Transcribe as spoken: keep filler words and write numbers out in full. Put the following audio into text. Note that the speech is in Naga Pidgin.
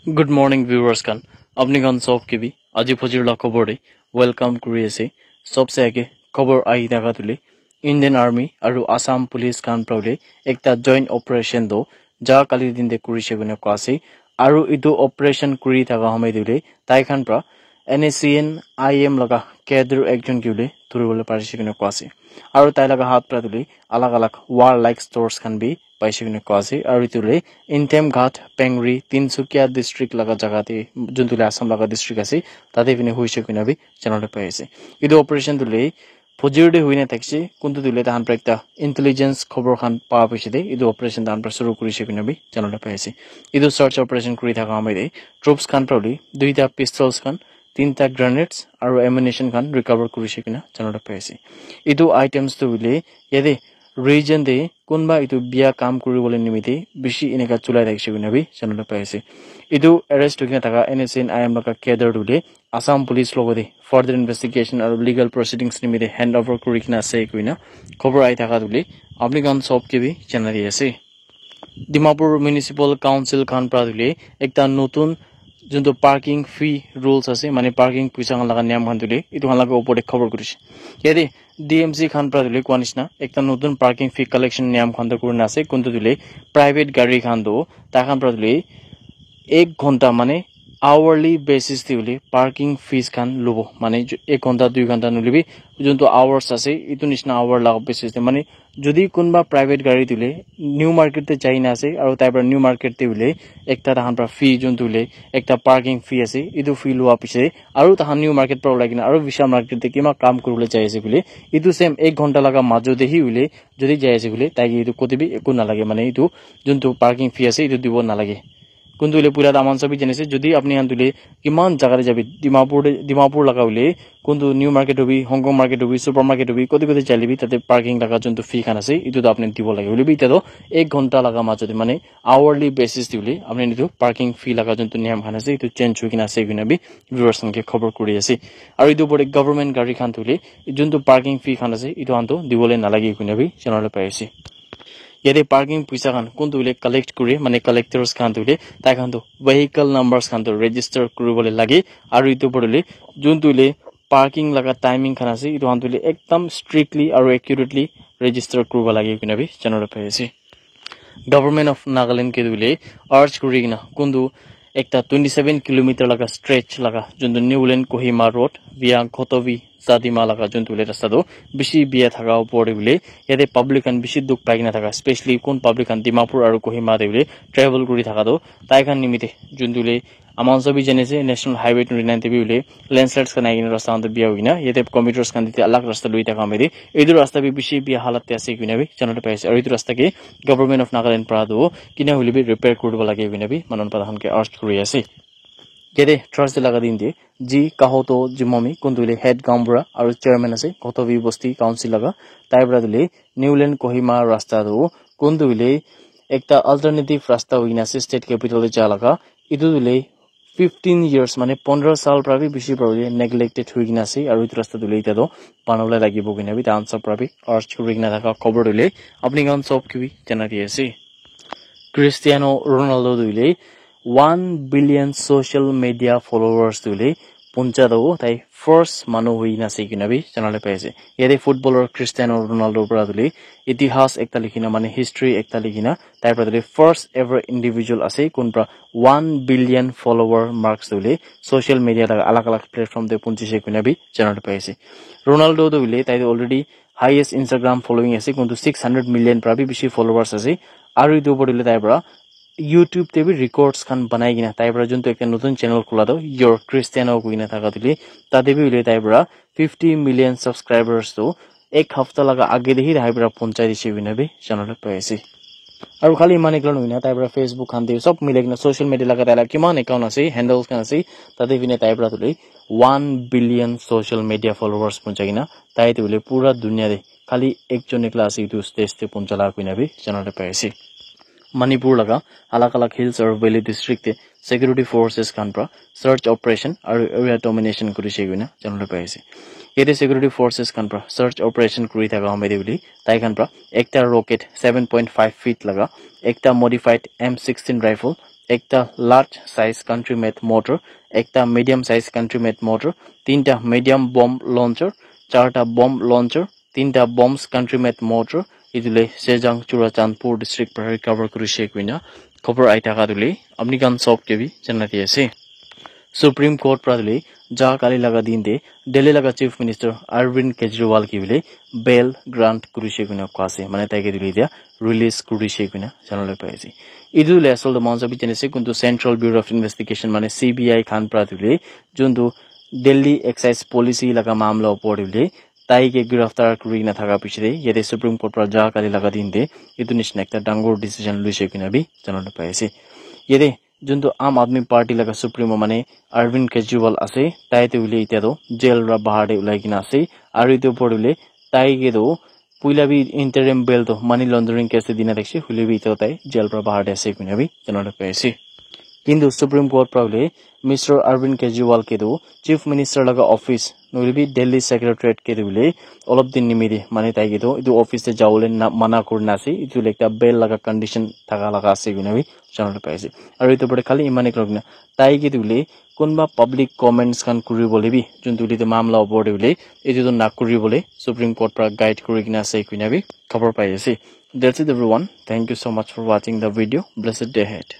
Good morning, viewers khan. Apni khan sob ke bhi aji phojir la khobor de welcome kuri ase. Sobse age khobor ahi thaka tule Indian Army aru Assam Police khan pra ule ekta joint operation do ja kali din de kuri she koina koa ase. Aru etu operation kuri thaka hamai de ule tai khan pra N S C N I M laga cadre ekjon ke ule thuri bole pari she koina koa ase. Aru tai laga hath pra tule alag alag war like stores khan bi paise koina koa ase. Aru etu le Intem Ghat, Pengri, Tinsukia district laga jaga te, juntu le Assam laga district ase, tate fine hoise koina bi janabole pai ase. Etu operation tu le phojir te hoina thakise, kuntu tu le tahan pra ekta intelligence khobor khan pa piche te etu operation tahan pra shuru kurise koina bi janabole pai ase. Etu search operation kuri thaka amai te troops khan pra hoile duita pistols khan, tinta grenades aru ammunition khan recover kurise koina janabole pai ase. Etu items tu hoile yate region te kunba etu bia kam kuri bole nimite bishi eneka chulai thakise koina bi janabole pai ase. Etu arrest hoi kena thaka N S C N I M laga cadre tu le Assam Police logote further investigation aru legal proceedings nimite hand over kuri kena ase koina khobor ahi thaka tu le apni khan sob ke bi janai di ase. Dimapur Municipal Council khan pra tu le ekta notun juntu parking fee rules ase, mane parking puisa khan laga niyam khan tu le etu khan laga opor te cover kurise. Yate D M C khan pra tu le koa nishina ekta notun parking fee collection niyam khan tu kurina ase, kuntu tu le private gari khan tu tai khan pra tu le ek ghonta mane hourly basis te hoile parking fees khan lobo, mane ju- ek ghonta dui ghonta nohoile bi juntu hours ase etu nishina hour laga basis te mane jodi kunba private gari tu hoile New Market te jai na ase aru tai pra New Market te hoile ekta tahan pra fee juntu hoile ekta parking fee ase etu fee lua piche aru tahan New Market pra ulai kena aru Vishal Market te kima kam kuribole jai ase koile etu same ek ghonta laga majo te hi hoile jodi jai ase koile tai ke etu kote bi eku nalage mane etu juntu parking fee ase etu dibo nalage. Kuntu hoile pura taman sabi jane ase, jodi apni khan tu hoile kiman jaga te jabi, Dimapur te, Dimapur laga hoile, kuntu New Market hobi, Hong Kong Market hobi, Super Market hobi, kote kote jaile bi tate parking laga juntu fee khan ase, etu tu apni dibo lage. Hoile bi etia tu ek ghonta laga majo te mane hourly basis te hoile apni etu parking fee laga juntu niyam khan ase, etu change hoi kena ase koina bi viewers khan ke khobor kuri ase. Aru etu opor te government gari khan tu hoile juntu parking fee khan ase, etu khan tu dibole nalage koina bi janabole pai ase. Yate parking puisa khan kuntu hoile collect kure, mane collectors khan tu hoile tai khan tu vehicle numbers khan tu register kuribole lage aru etu opor te hoile juntu hoile parking laga timing khan ase etu khan tu hoile ekdam strictly aru accurately register kuribo lage koina bi janabole pai ase. Government of Nagaland ke tu hoile urge kuri kena kuntu ekta twenty seven kilometer laga stretch laga juntu New Land Kohima road via Khotovi Sadima laga juntu hoile rasta tu bishi bia thaka opor te hoile yate public khan bishi dukh pai kena thaka, specially kun public khan Dimapur aru Kohima te hoile travel kuri thaka tu tai khan nimite juntu hoile aman sobi jane ase National Highway twenty nine te bi hoile landslides khan ahi kena rasta khan tu bia hoi kena yate kilometers khan te alag rasta lui thaka amai te etu rasta bi bishi bia halat te ase koina bi janabole pai ase aru etu rasta ke Government of Nagaland pra tu kina hoile bi repair kuri dibo lage koina bi manu khan ke urge kuri ase. Yate Thursday laga din te ji Kahoto Jimomi kuntu hoile head gaonbura aru chairman ase Khotovi Bosti Council laga, tai pra tu hoile New Land Kohima rasta tu kuntu hoile ekta alternative rasta hoi kena ase state capital te ja laga, etu tu hoile fifteen years mane pondro saal pra bi bishi pra hoile neglected hoi kena ase aru etu rasta tu hoile etia tu banabole lagibo koina bi tahan sob pra bi urge kuri kena thaka khobor tu hoile apni khan sob ke bi janai di ase. Cristiano Ronaldo tu hoile one billion social media followers tu hoile puncha tu tai first manu hoi kena ase koina bi janabole pai ase. Yate footballer Cristiano Ronaldo pra tu hoile itihas ekta likhi na mane history ekta likhi na tai pra tu hoile first ever individual ase kun pra one billion follower marks tu hoile social media laga alag alag platform te punchise koina bi janabole pai ase. Ronaldo tu hoile tai tu already highest Instagram following ase kuntu six hundred million pra bi bishi followers ase aru etu opor te hoile tai pra YouTube te bi records khan banai kena tai pra juntu ekta notun channel khula tu Your Cristiano koi kena thaka tu hoile tate bi hoile tai pra fifty million subscribers tu ek hafta laga age te hi tai pra punchai dise koina bi janabole pai ase. Aru khali eman ekla nohoi na tai pra Facebook khan te sob milai kena social media laga tai laga kiman account ase handles khan ase tate bi hoile tai pra tu hoile one billion social media followers punchai kena tai tu hoile pura dunia te khali ekjon ekla ase etu stage te puncha laga koina bi janabole pai ase. Manipur laga alag alag hills aru valley district te security forces khan pra search operation aru area domination kurise koina janabole pai ase. Yate security forces khan pra search operation kuri thaka amai te hoile tai khan pra ekta rocket seven point five feet laga, ekta modified M sixteen rifle, ekta large size country made mortar, ekta medium size country made mortar, tinta medium bomb launcher, charta bomb launcher, tinta bombs country made mortar, etu le Sejang Churachandpur district para recover kurishe koina khobor ahi thaka tu le apni khan sob ke bi janai di ase. Supreme Court para tu le ja kali laga din te Delhi laga Chief Minister Arvind Kejriwal ke bole bail grant kurishe koina koa ase, mane tai ke tu le etia release kurishe koina janai le pai ase. Etu le asol te moikhan sabi jane ase kuntu Central Bureau of Investigation mane C B I khan para tu le juntu Delhi excise policy laga mamla opor te bole tai ke giraftar kuri na thaka piche te yate Supreme Court para ja kali laga din te etu nishina ekta dangor decision luishe koina bi janai le pai ase. Yate juntu Aam Aadmi Party laga supremo mane Arvind Kejriwal ase, tai tu bole etia tu jail para bahar te ulai kena ase, aru etu opor te bole tai ke tu puila bi interim bail tu money laundering case te dina thakishe, hoile bi etia tai jail para bahar te ase koina bi janai le pai ase. Kintu Supreme Court para bole Mister Arvind Kejriwal ke tu Chief Minister laga office nohoile bi Delhi Secretariat ke tu bole olop din nimite mane tai ke tu etu office te jabole na mana kuri na ase, etu le ekta bail laga condition thaka laga ase koina bi janai le pai ase. Aru etu opor te khali iman ek log na tai ke tu bole kunba public comments khan kuri bole bi juntu le mamla opor te bole etu tu na kuri bole Supreme Court para guide kuri kena ase koina bi khobor pai ase. That's it everyone. Thank you so much for watching the video. Blessed day ahead.